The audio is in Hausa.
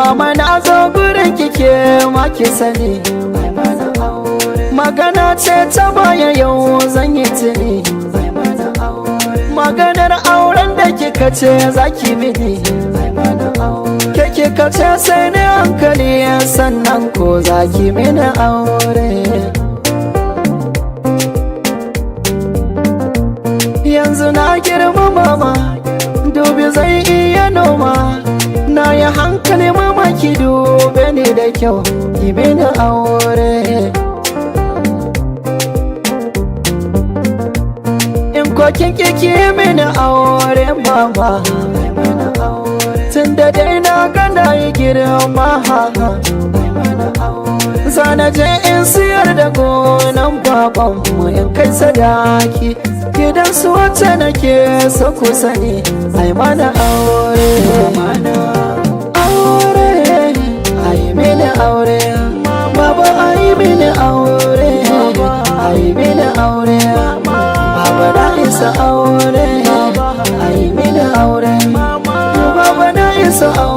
Mama, na zo gurin kike ma ki sani. Magana ce ta baya, yau zan yi tuni. Maganar auren da kika ce za ki mini. Ke kika ce sai ni hankali, sannan ko za ki mini aure. Yanzu na girma mama, dubi zai iya noma. Na yi hankali mama, ki dube ni da kyau, ki mini aure. In ko kin ki ki mini aure mama, tun da dai na ga na yi girma. Zana je in siyar da gonan babanmu in kai sadaki gidan su wacce nake so. Ku sani, ai mana aure, aure, ai mini aure baba, ai mini aure, ai mini aure baba, na isa aure, ai mini aure baba, na isa aure.